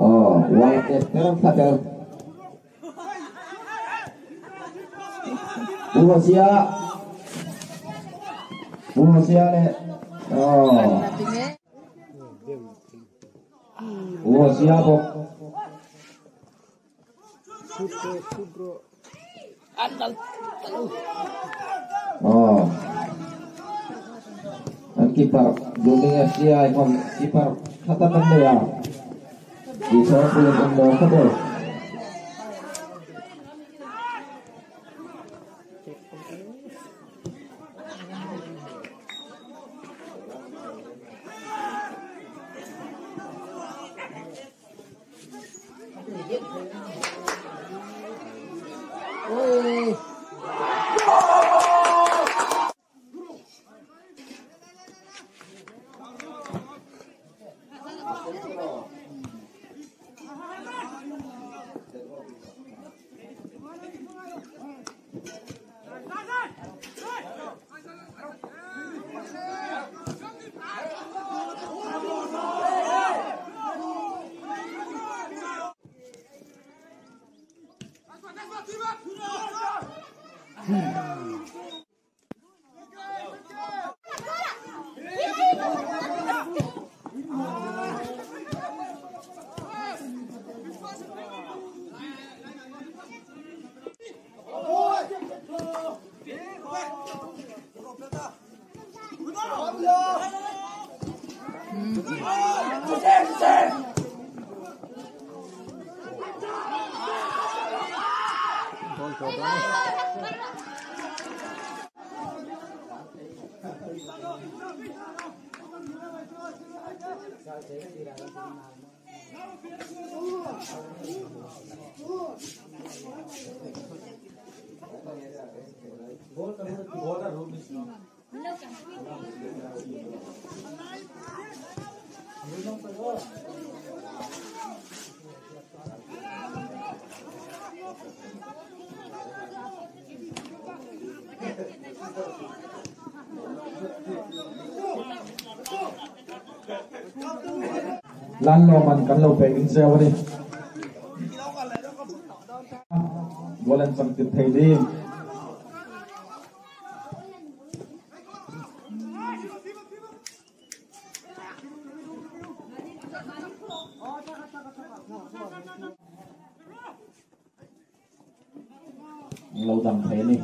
Oh, Walter tackle. Buhosia. Buhosia le. Oh. Buhosia bok. Oh. Ang keeper Blooming FC ay keeper katakan dia. Di seorang pulang ang kabol. Oi. Lan lo man kan lo pe in zeo ni golan sang tit thei ding lo dang thei ni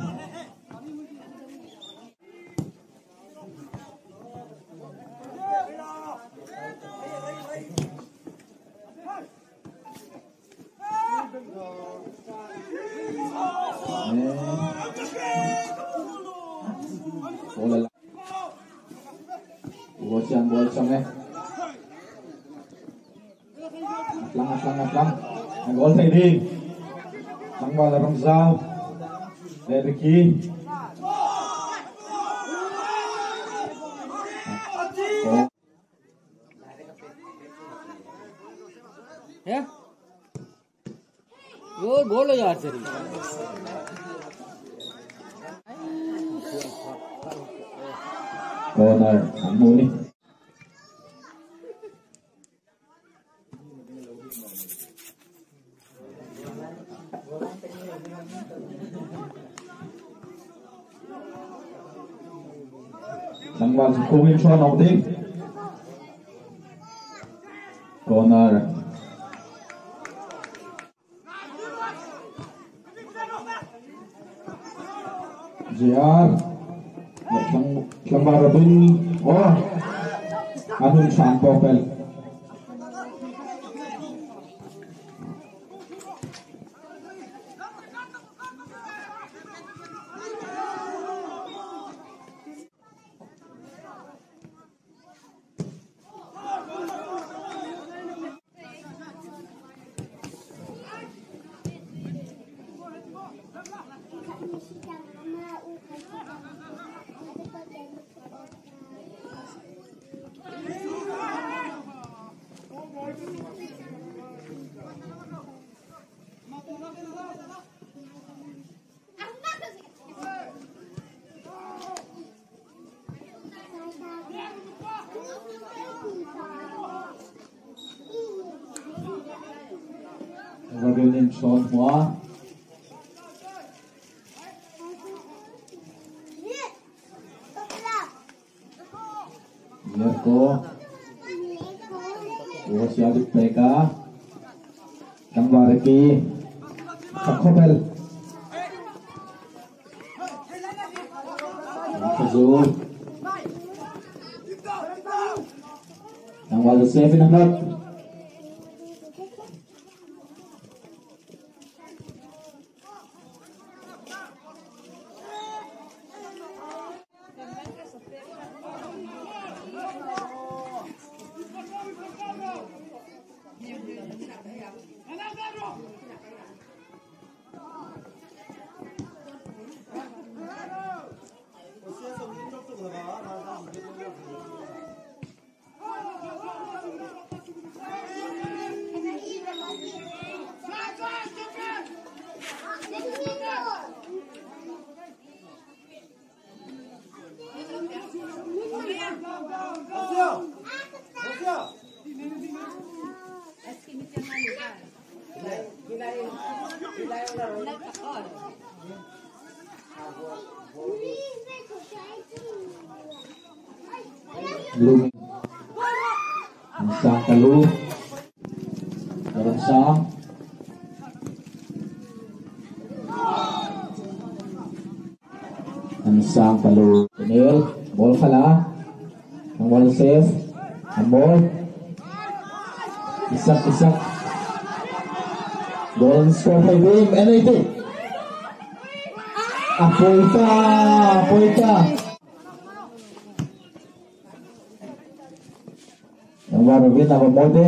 bola Bochan bol chang eh atlang atlang atlang gol thei ding tangwal ramzau Deriki है गोल बोलो यार तेरी corner Muni Nangwal kungin siya ng ding corner JR Tlang oh anong saan popel Evergreen Sean Hua. Mirko. Usia PK. Kangwariki. Sakopel. Kazul. Kangwal Joseph in Blooming. Sang Kalu. Sang. Sang Kalu. Daniel, ball pala. Ang ball safe. Ang ball. Isak, isak. Goal score by Wim, NAT. Apoita, apoita. Yang baru win apa mode?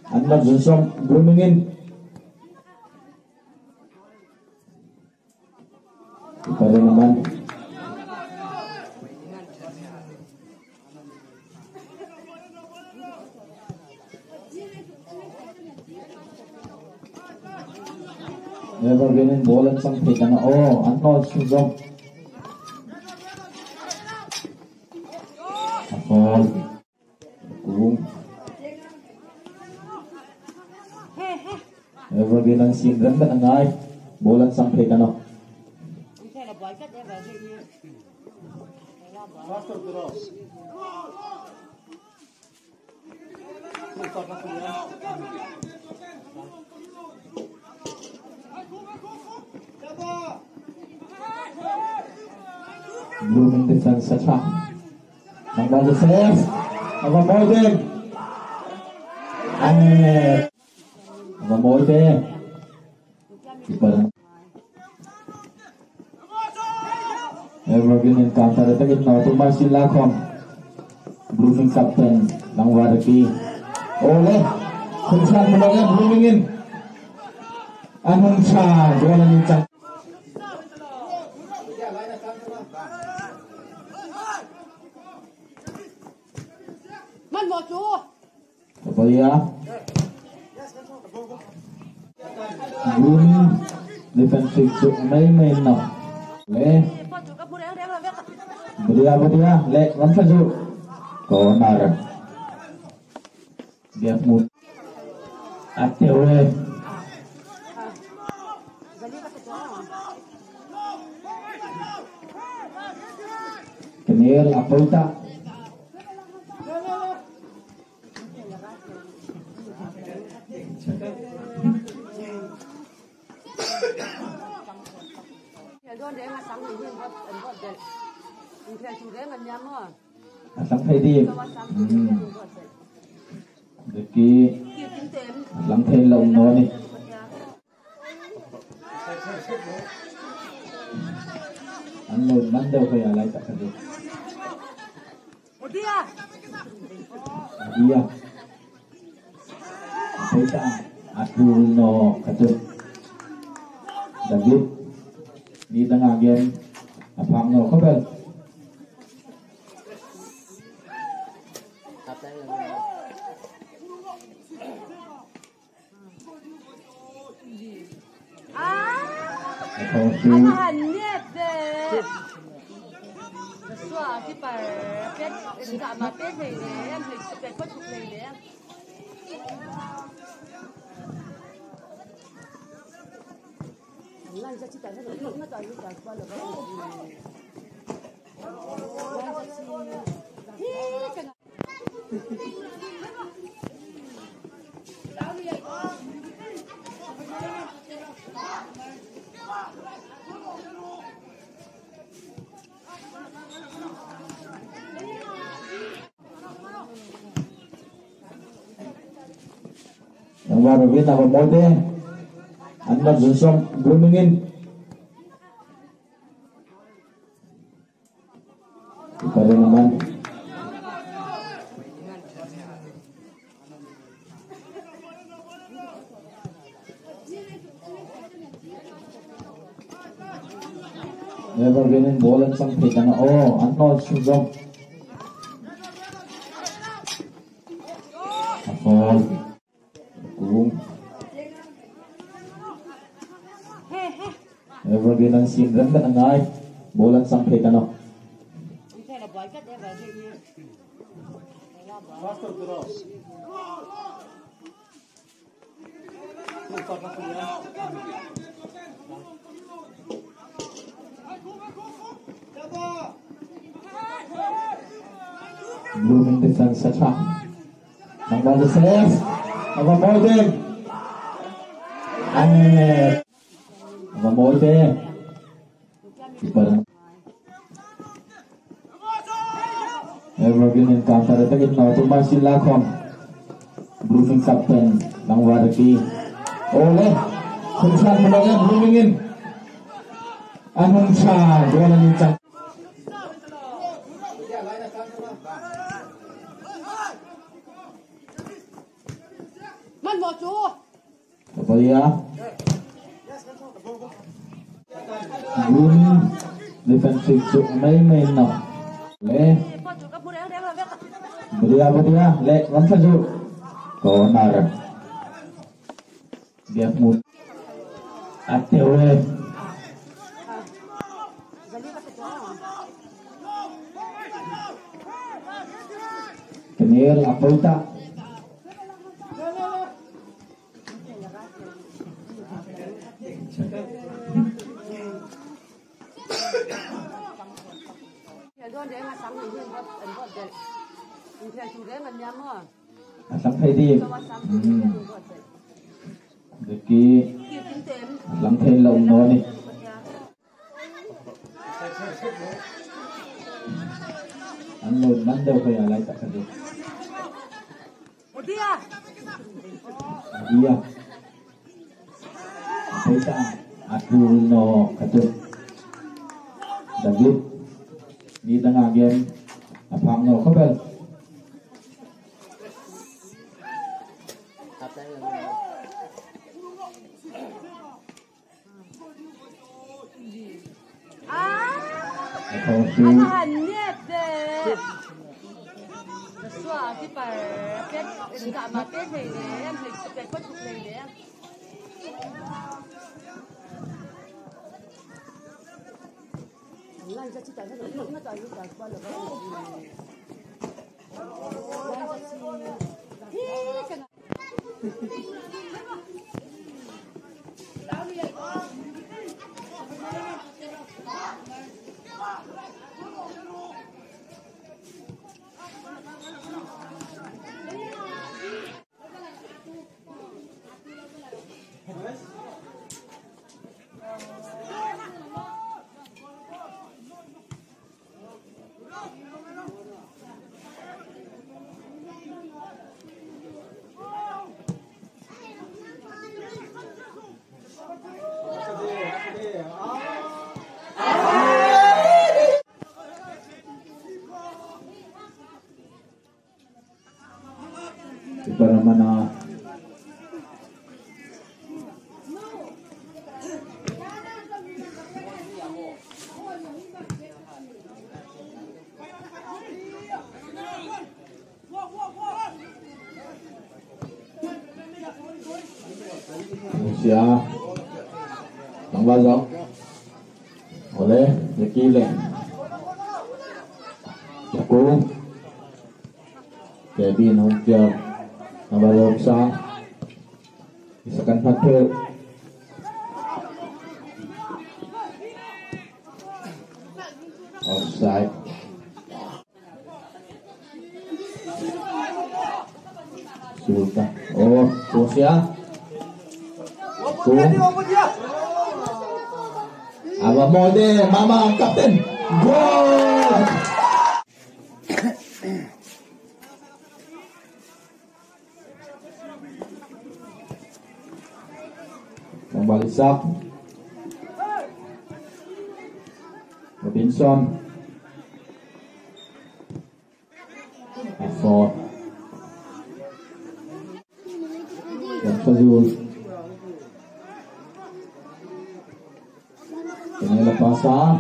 Anda jusok bloomingin. Kita naman. Evergreen ball and sang thei na oh anno suzong ball kung Evergreen ang sim ram na ngai ball and sang thei na Blooming defense attack. Number Joseph. Number Moiden. Number Moiden. Evergreen in counter attack in North Marcin Lacom. Blooming captain Langwaraki. Ole. Kunsan Maloga Blooming in. Anong cha? Gola ni. Kapaya. Blooming defensive so may may na. Le. Bedia bedia le lam sa ju. Corner. Dia mut. Atewe. Kenil Apoita. Sang thầy đi. Deki lang thầy lồng nó đi. Anh một ban đầu phải lại tại cái dia. Apoita Adulno Katut David. Ni tanga game apang no khobel. Yang baru kita bermode, anda zusong groomingin. Pada naman. Evergreen bolan sang pita na oh, ano suzong. Ako. Kung. Evergreen ang sindran ka na ngay. Bolan sang pita no. Blooming defense sa track. Nang ball sa left. Ang Ay. Ang Iba Evergreen and counter attack no to Marcin Lacon. Blooming captain ng Waraki. Ole. Kung saan mo lang Blooming in. Anong siya? Bola ni Chang. Papaya. Blooming defensive chuk may may na. Le. Bedia bedia le lam sa ju. Corner. Biak mut. Atewe. Kenil Apolta. Sang thầy đi. Deki lắng thầy lồng nó đi. Anh lồn bắn đâu phải lại tại cái gì. Dia. Kita Atuno Katut. David di tengah game apang no kabel. Sia. Tlangval zawk. Awle, Ricky leh Chakung. Kevin Hungkiar. Tlangval Lawmsang. Isa kan hman theuh. Offside. Sulta. Oh, Kosia. Kung. Aba Mode, Mama ang captain. Goal! Balisak. Robinson. Effort. Dan Fazul. Ini lepasan.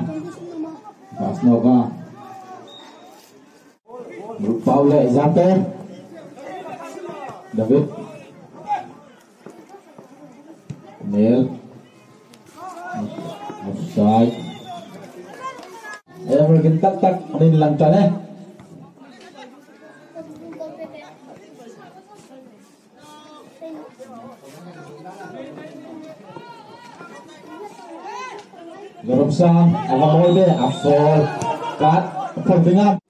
Pasnoka. Paule Zante. David. Neil. Offside. Evergreen tak tak rin lang tan eh. Garumsa, Akamolde, Afol, Kat, Pagdingap.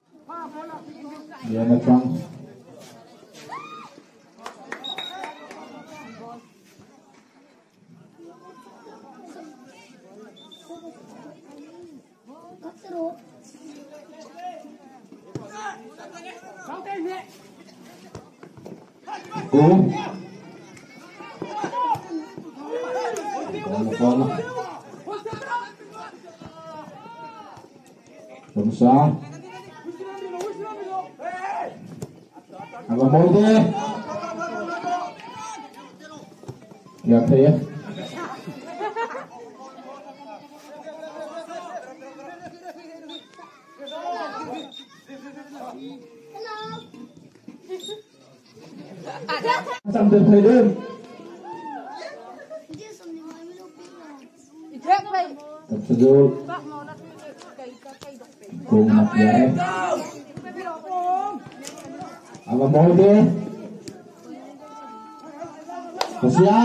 Yan na trang. Go. Garumsa. Akamolde. Ya, ya. Sambil tidur. Tersebut. Kung nak ya. Apa mau deh? Kosia.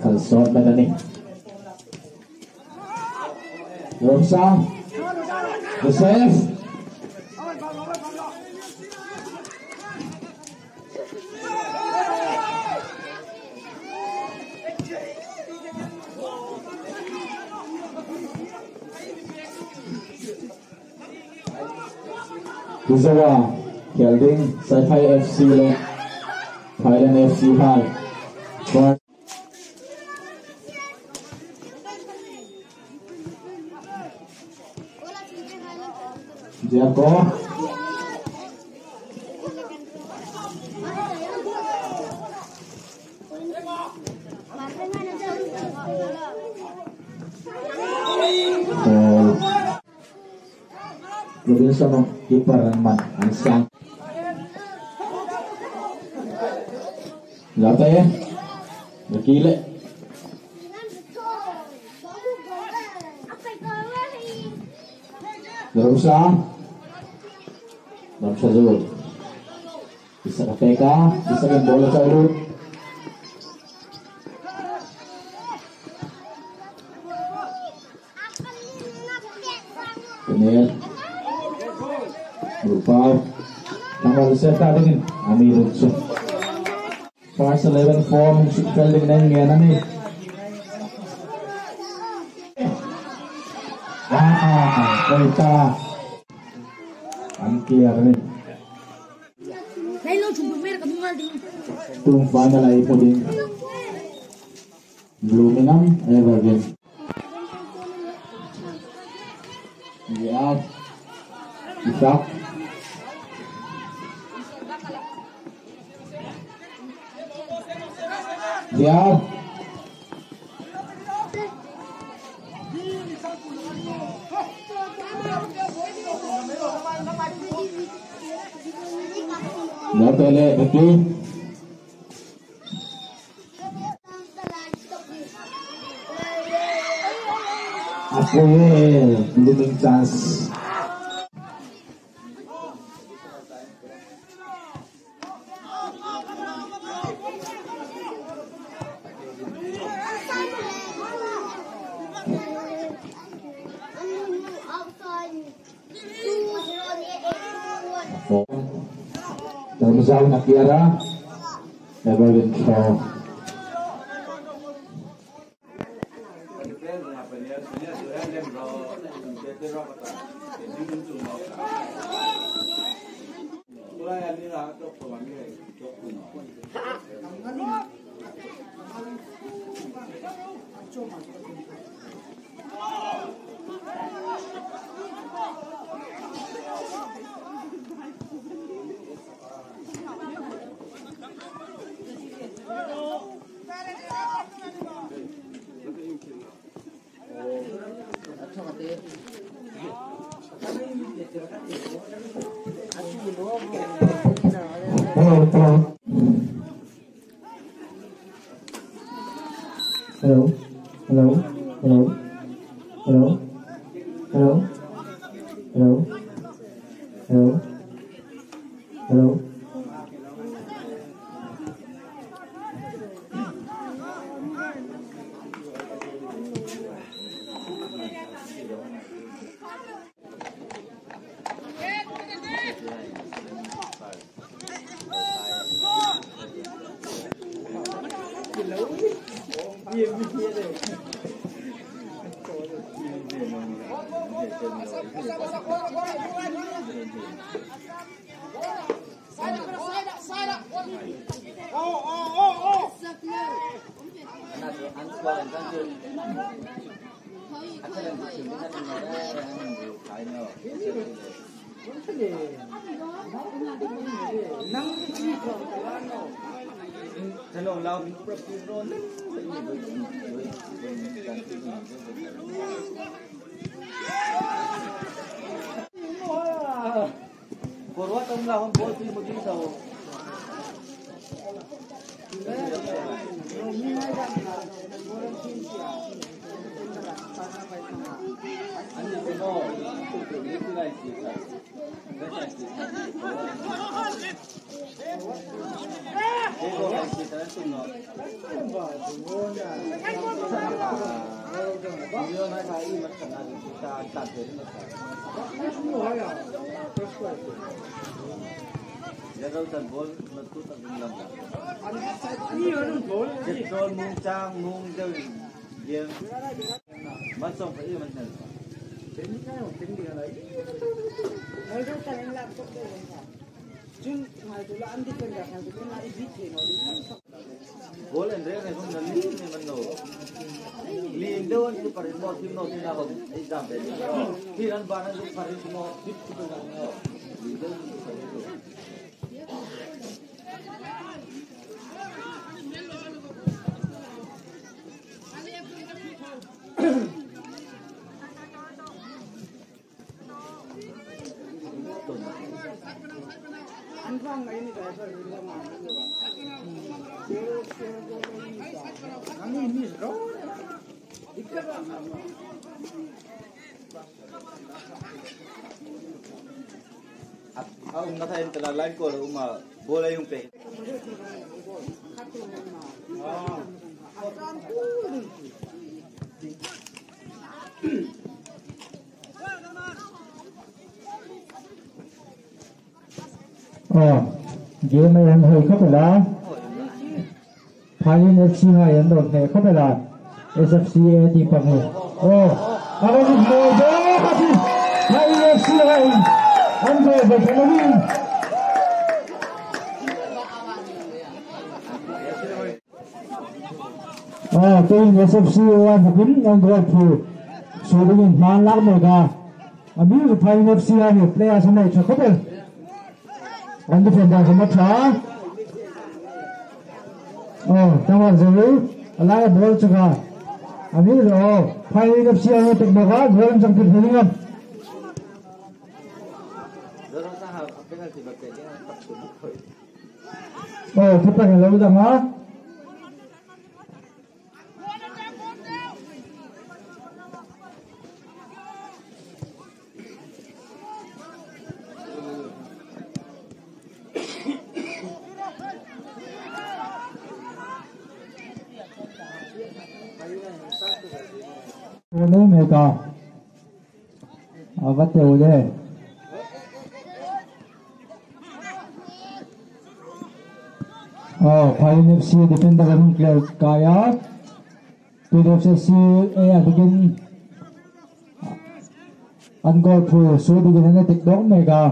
Kalsot na ni. Romsa. Joseph. Kuzawa, Kelding, Sci-Fi FC le, Thailand FC High. Jericho. Robinson kiper man Ansang. Zata ya. Berkile. Berusaha. Bang bisa ke PK, bisa ke bola cabut. Bener. Berupa tanggal serta dengan Amir Yusuf. First 11 form fielding neng ya nani. Ah, kita angkiar nih. Tung final ay po din. Blooming Evergreen. Yeah. Isak. Yeah. Lotele Vicky. Apoel blooming chance. Termizaw na Kiara, Evergreen Shaw. Hello, hello, hello, hello, hello, hello, hello, hello. Game anh hơi không phải là Thailand FC 2 anh đột này không phải là SFC A thì bằng người. Oh, anh ngồi đó Thailand FC 2 anh về về cái này. Tên SFC A một kính anh gọi phụ số đôi mình lắc một cả. Anh biết Thailand FC 2 player sau này cho không phải. Anh đi đang không mất chó. Tama rồi, lại ball cho cả. Anh biết rồi, Thailand FC 2 được mà gõ rồi trong cái hình không? Oh, keeper hello dang ha. Ole mega. Avate ole. Oh, Phailin FC defender kan clear kaya. PFC A begin an goal phu su begin na tik dong mega.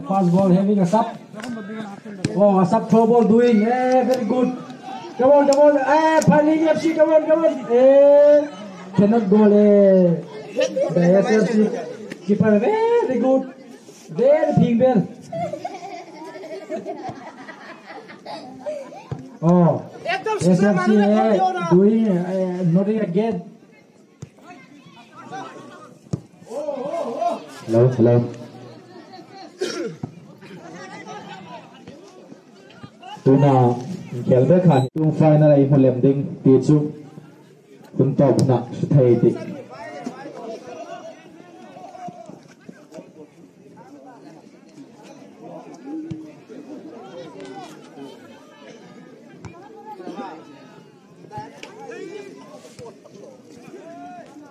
Fast ball having a sub. Oh, a sub throw ball doing. Eh, very good. Come on, come on. Eh, Phailin FC, come on, come on. Eh, cannot goal. Eh. The SFC keeper, very good. Very big bell. Oh, SFC doing not again. Hello, hello. Tuna kelbe khan tung final ai holem ding ti chu kun top na thei ti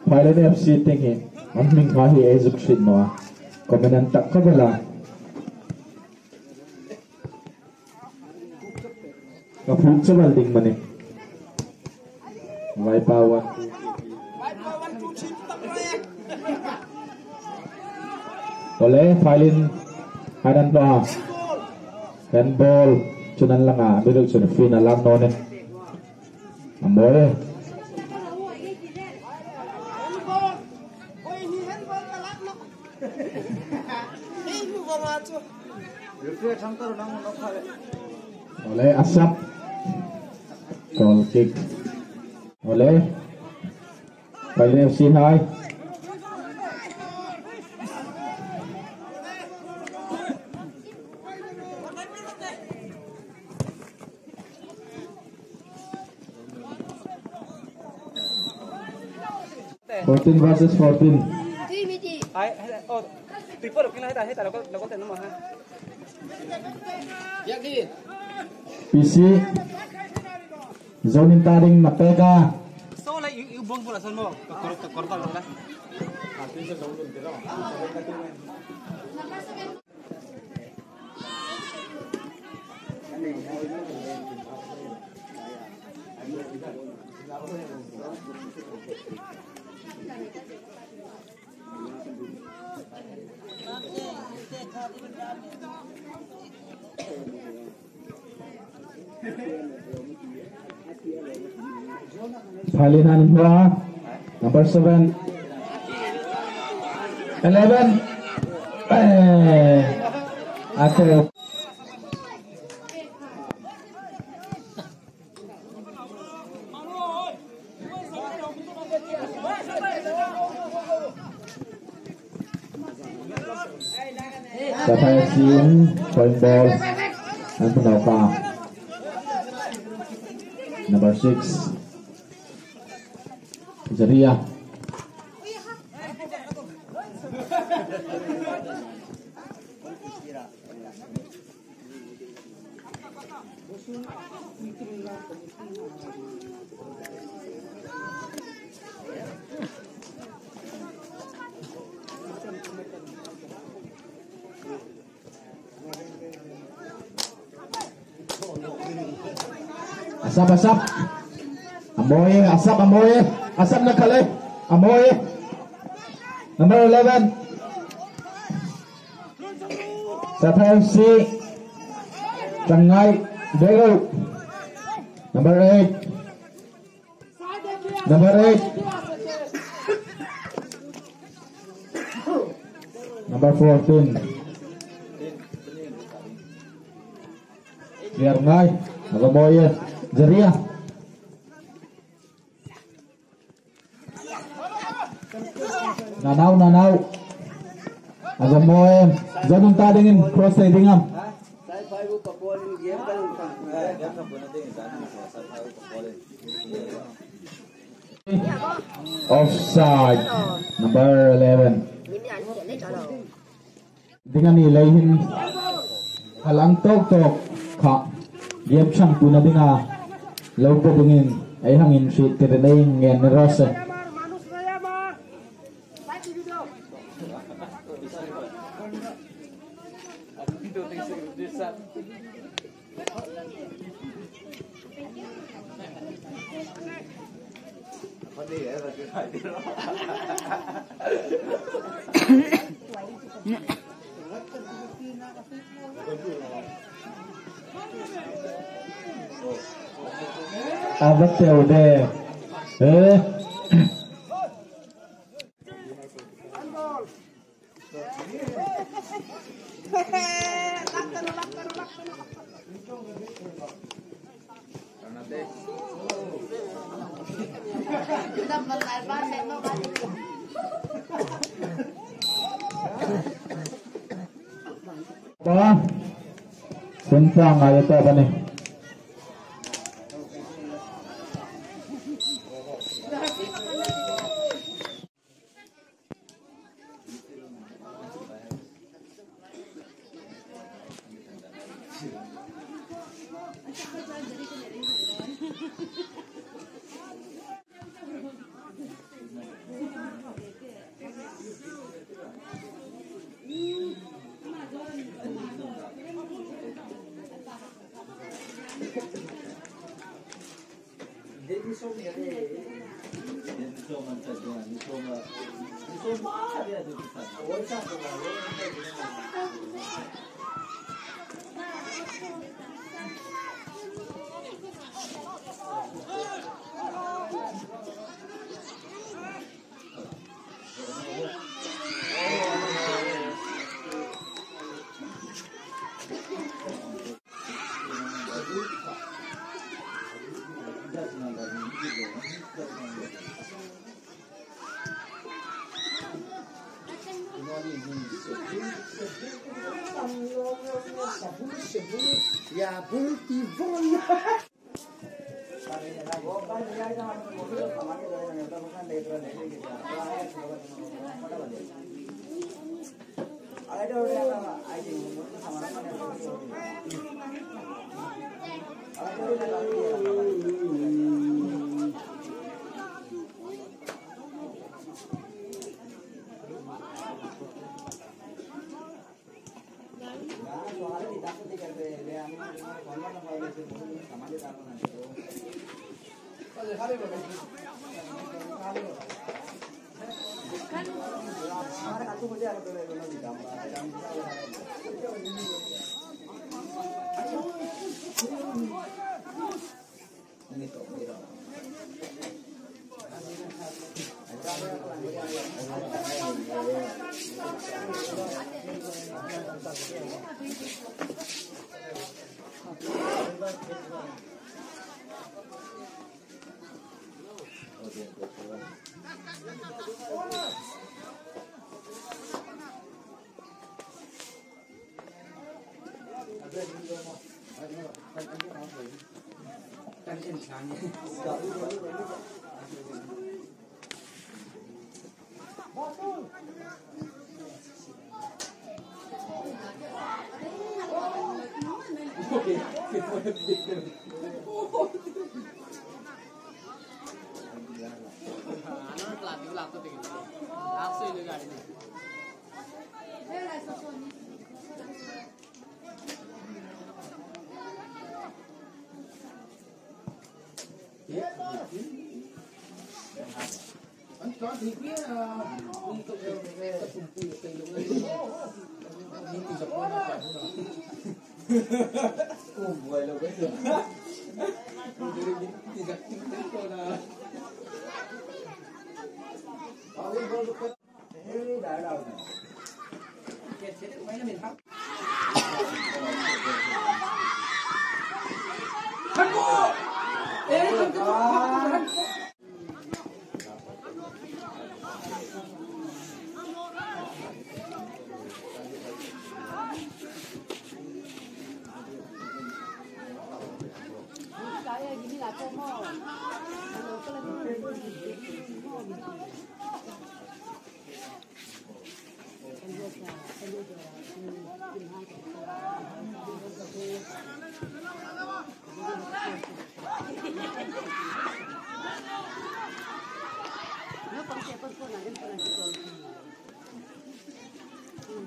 Phailin FC ting hi an ming kha hi ai zuk shin no comment tak ka bela ka phuk chawal ding mane vai pa 1 ole Phailin hanan pa handball chunan langa milu chun fin alam no ne amoi ole asap goal kick ole Phailin FC 2 14 versus 14. PC zone taring napega. Phailinan hua number 7 11 ate Saphai Sim point ball and Panopa number 6 Zaria. Asap asap Amoy asap amoy asap na kale amoy number 11 Saphai FC Changai Bego number 8 number 8 number 14 Biar ngay Amoy Zaria. Nanaw nanaw Amoy Zanun tadingin cross sidingam. Offside number 11. Dengan nilaihin halang tok tok kha game chang tu na dinga lo ko dingin ay hangin shoot tirinay ngen rose. Abateu de Ba Punta ngayon to ba ni?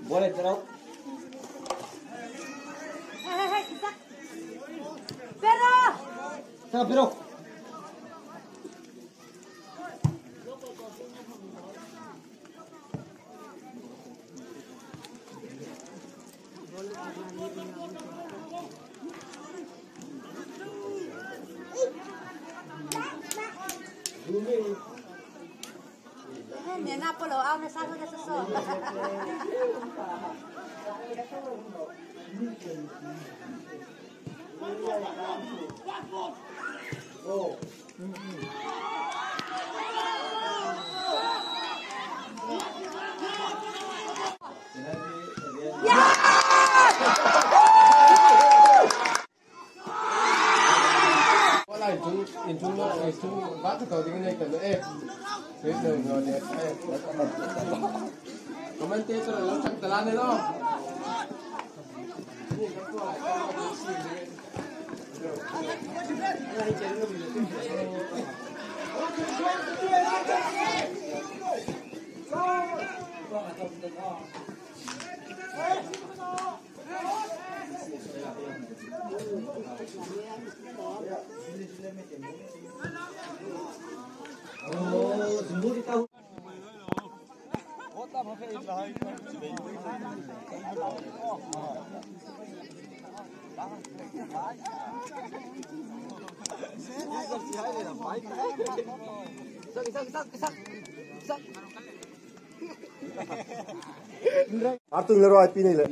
Boleh teruk. Hei, hei, Isak. Pero. Tengah pero. Artung lero IP nei le.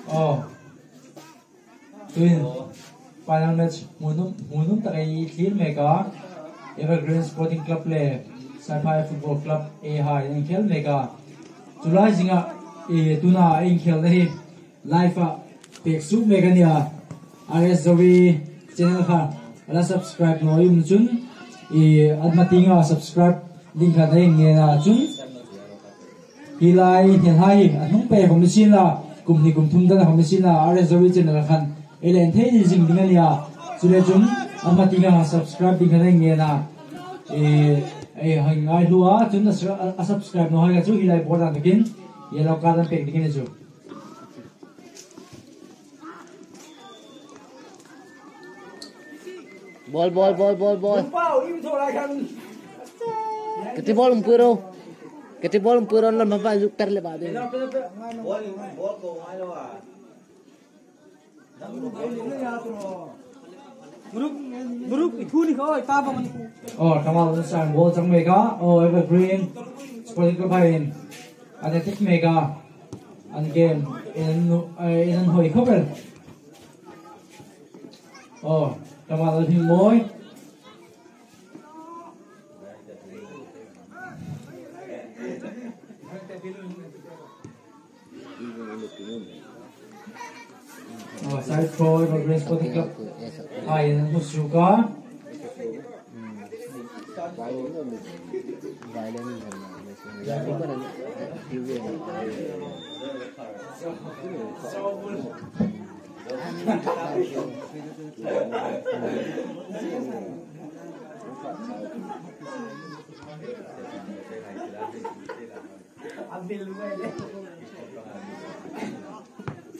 Oh. Twin final match munum takai clear mega Evergreen Sporting Club le Sci-Fi Football Club A ha in khel mega July zinga e tuna in khel le live a pek su mega nia RS Zoe channel kha ala subscribe no yum chun e admatinga subscribe link kha dai nge na chun hilai hian hai anung pe hom sin la kum ni kum thum dan hom sin la RS Zoe channel khan elen thei ni jing ding ania chule chung amatinga subscribe ding khan nge na e e hang ngai lua chun a subscribe no hai ka chu hilai board an takin yellow card an pek ding ni chu ball ball ball ball ball cái ball umpuro cái ball umpuro là mà phải giúp ter le ba de ball ball ko ngai lo à Group itu ni kau ta ba man oh kamal sang ball chang mega oh Evergreen Sporting Club hain athletic mega an game in in hoi khopel oh kamal hin moi oh side throw Evergreen Sporting Club hain musuka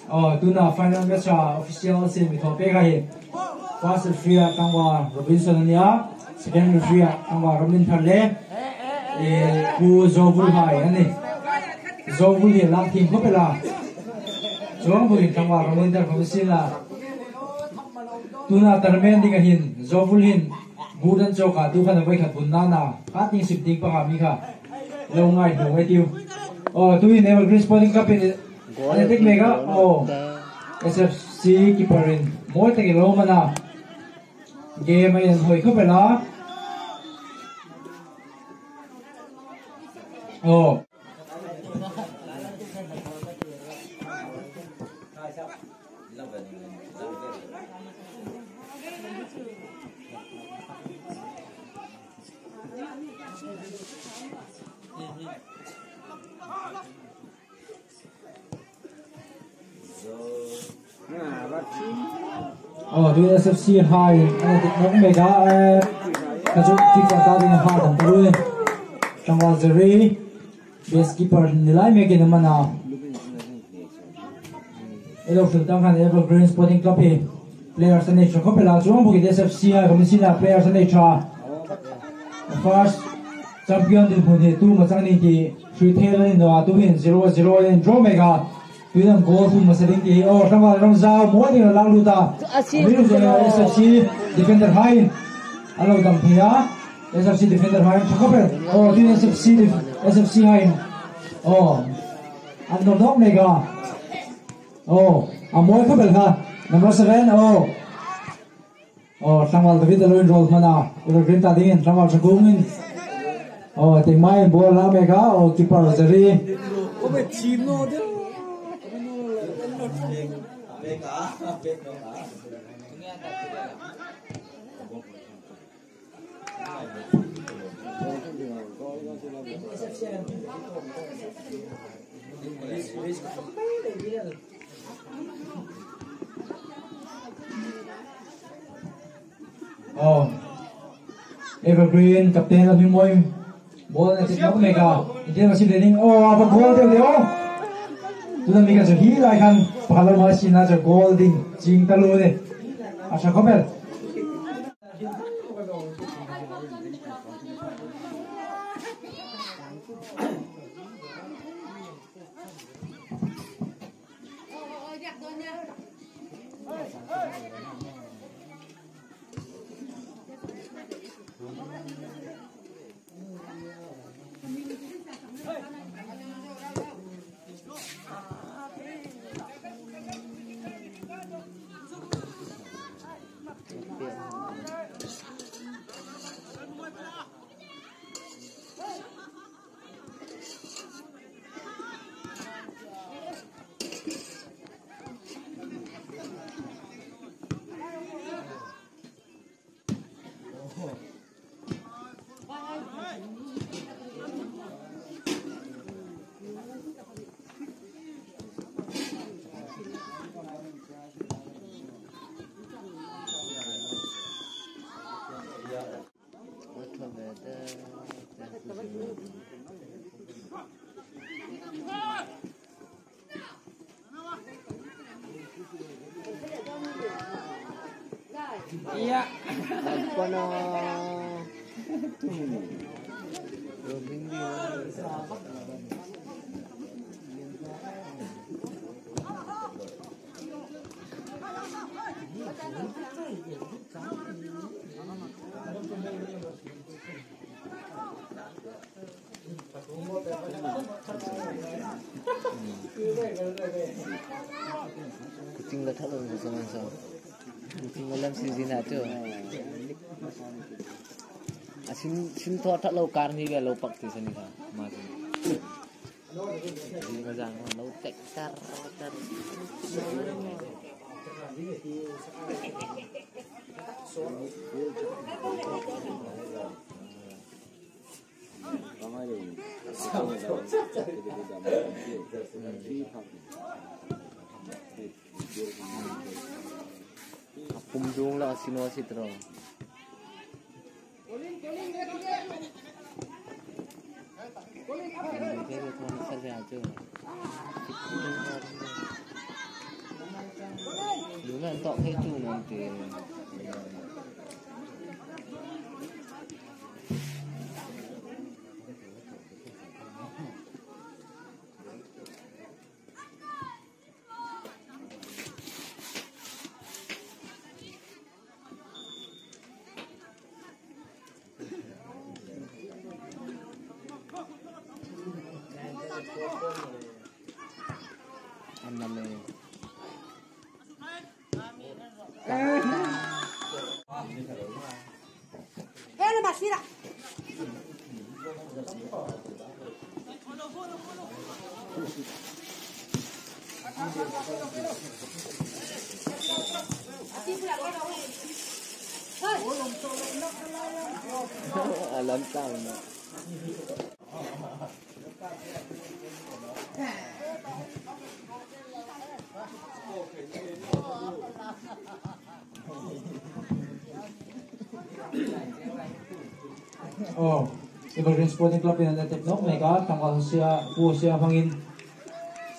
Oh, tuna final match official sin mi thope ka hi. First referee tangwa Robinson nia, second referee tangwa Robin Tharle. E ku Zovul hai ani. Zovul hi lak thing khopela. Zong buin tangwa Robin Thar khosin la. Tuna tarmen ding hin Zovul hin budan choka tu khan vai khat bun na na. Kha ting sip ding pa ka mi kha. Lo ngai hu ngai tiu. Oh, tu in Evergreen Sporting Club in Athletic mega oh SFC keeper in moi take lo mana game in hoi khopela oh Oh, tu SFC high athletic nok mega ka chu keeper ta ding ha dam paru tangwa zeri best keeper nilai mege na mana elo tang khan Evergreen Sporting Club he players ani cha khopela chuang buki SFC high commission na players ani cha first champion din hun he tu machang ni ki three thel ni no tu hin 0-0 in draw mega tu goal tu masaling ki oh tangwa ram zau mo ni lang lu ta SFC defender high alo dam phia SFC defender high thakopel oh tu SFC high Oh, an nom nok mega. Oh, amoy kha bel kha. Number 7 oh. Oh, Tlangwal David aloin roll mana. Evergreen ta ding in Tlangwal Chakung in. Oh, ting mai ball la mega. Oh, keeper Zeri. Oh, Evergreen captain la moi ball na tik nok mega. Indian machine leading. Oh, apa goal deu deu. Tuna mega jo hi lai khan phalo ma sina jo goal ding jing talu ne. Asha khobel. Iya. Kono. Kucing la thalo sa kucing malam season ato asin sin tho thalo kar ni ga lo pak ti sani ka ma ji ma jang lo tek tar tar Pumjung la sino sitro. Đúng là tọ hết chu nanti. Alam tahu na. Oh, Evergreen Sporting Club in the Techno Mega tanggal sia pu sia hangin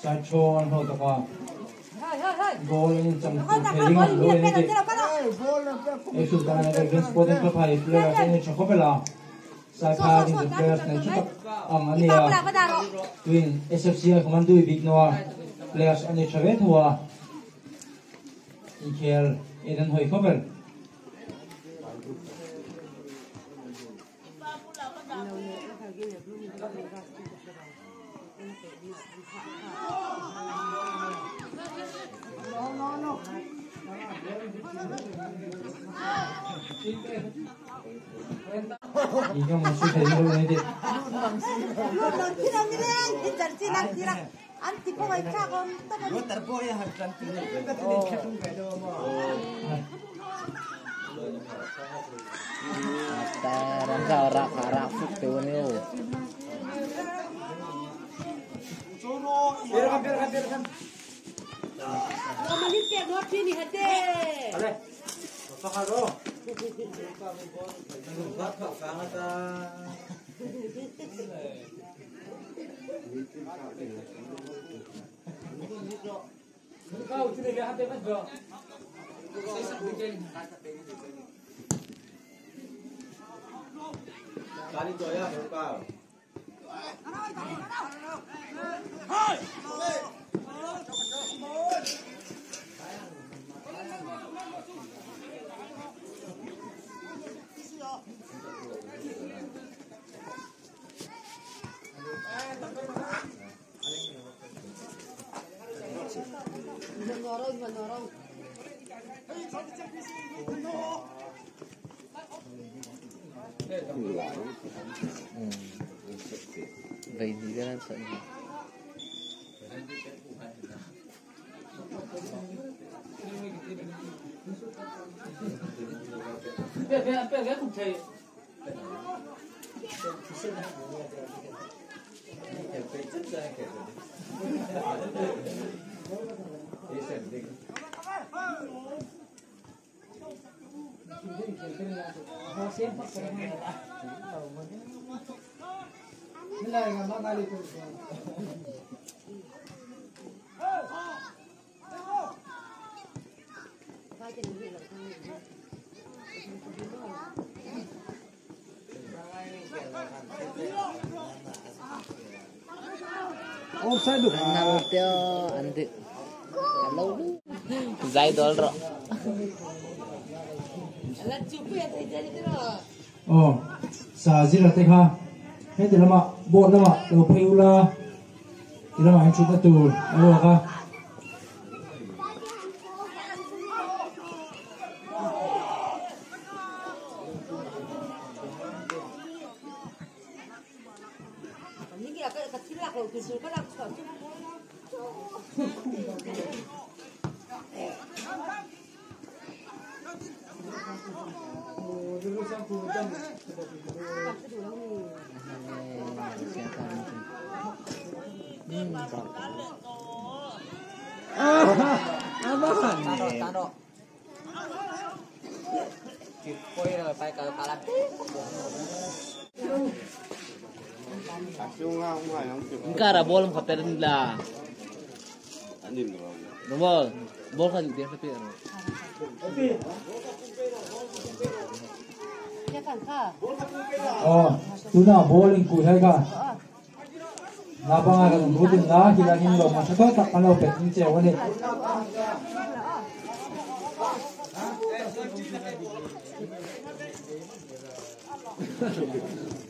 sa cho an ho taka goal in chang heading an lo ni e su dan Evergreen Sporting Club hai player ni chokopela sa kha ding players nei chu tak ang ania twin SFC commando big noa players ani chavet huwa ikhel eden hoi khobel. 이경 수대 이로 Vậy thì cái đang sợ gì? Offside được. Nang teo andi. Lâu Zai dol ro. Oh, sa zira te kha. He ti lama bot lama lo pheula. Ti lama hin chut na tur alo ka. Enggak ada bol kata lah. Bol, bol kan dia tapi. Oh, tu na bowling ku hai ka. Na banga ka bu din na hi la hin lo ma sa ta kan lo pet ni che wa ne.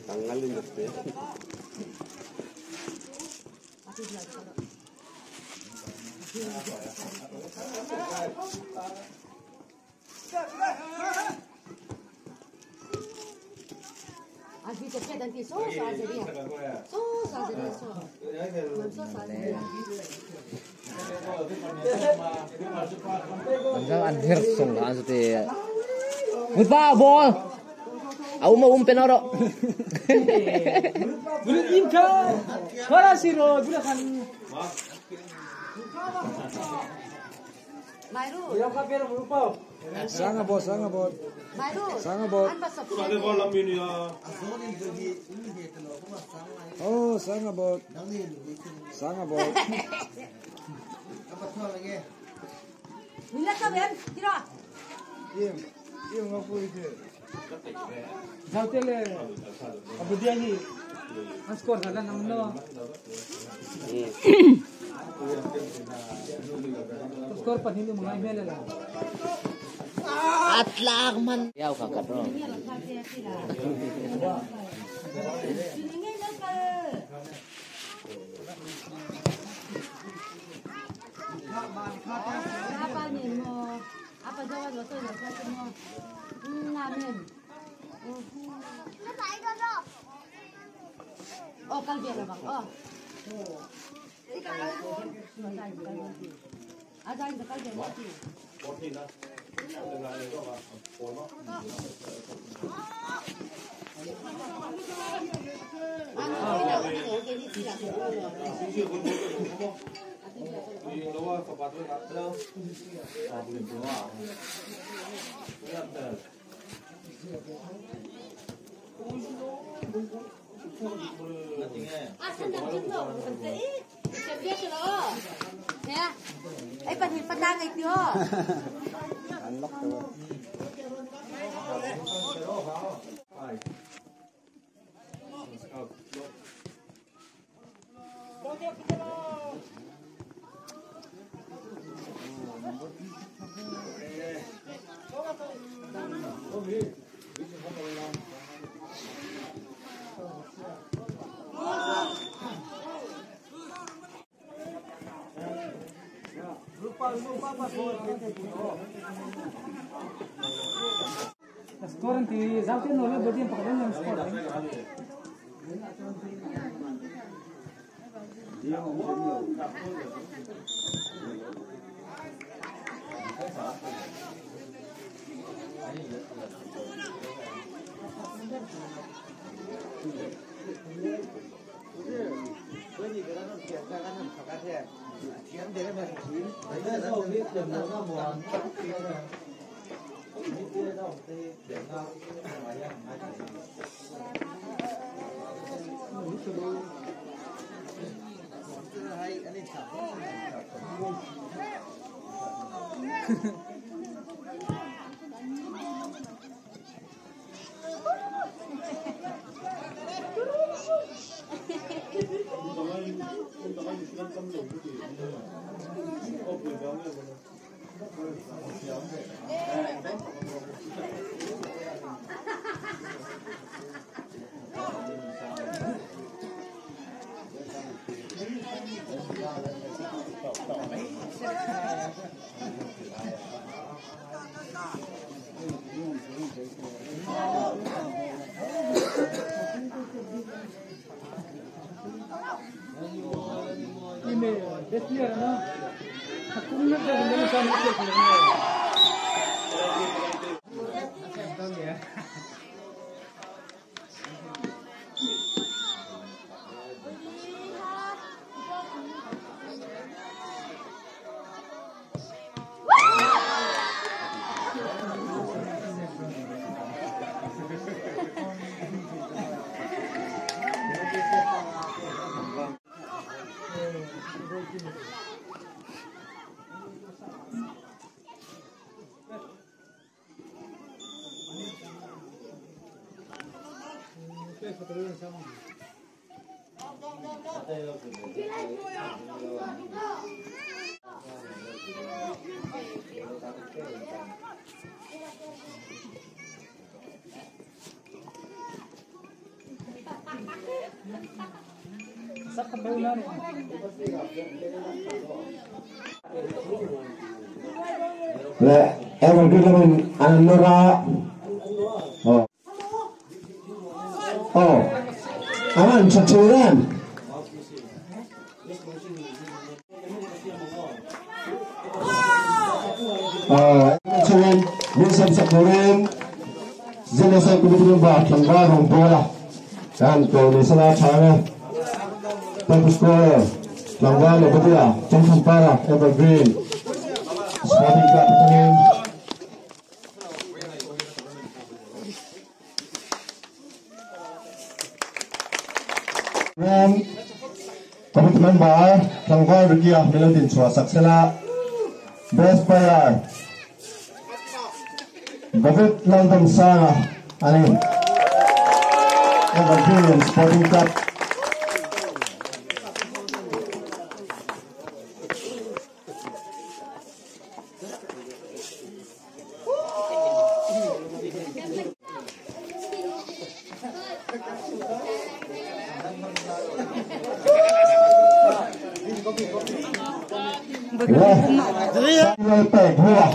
Tanggalin deh. Anjir song lah anjir. Mutpa bol. Aku mau umpen oro. Bulut imka. Kara siro gula kan. Sanga bot, sanga bot. Sanga bot. Oh, sanga bot. Sanga bot. Zautele abu dia hi an score dala nang no. Score pa hindi mga email la. Atlak man. Yaw ka ka bro. Score anti zautin nola bodi ang pakadang ng score. Le Evergreen lamin anora. Oh. Oh. Aman chachuran. Oh, chuan Wilson Sakurin. Zena kubitin ba tangga rong bola. Kan ko ni sala chana. Top scorer. Langga le betia. Changtham para Evergreen. Sporting Club team. Ram commitment by Tlangval Rigia Melodin Chua Saksela. Best player David London Sara ani Evergreen Sporting Club. Lalpekhlua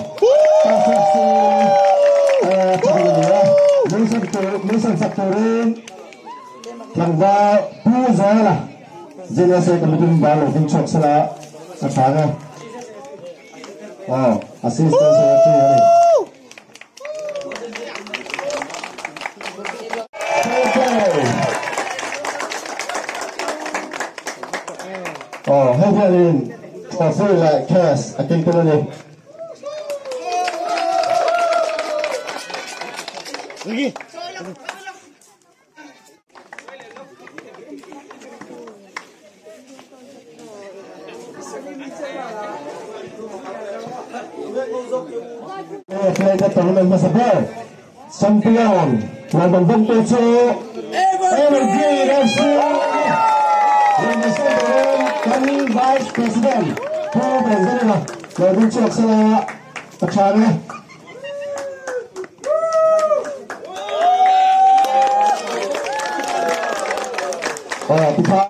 SFC min sak turin tlangval Pu Zuala JSA committee member lo ding chhuak sela a tha nge. Aw, assistant secretary a ni. Aw, hei hianin trophy leh cash a keng tel a ni. Play tournament hmasa ber champion London bawk te chu Evergreen FC kan Vice President Pu Benjamin-a lo ding chhuak sela a tha nge. Aw, tikha.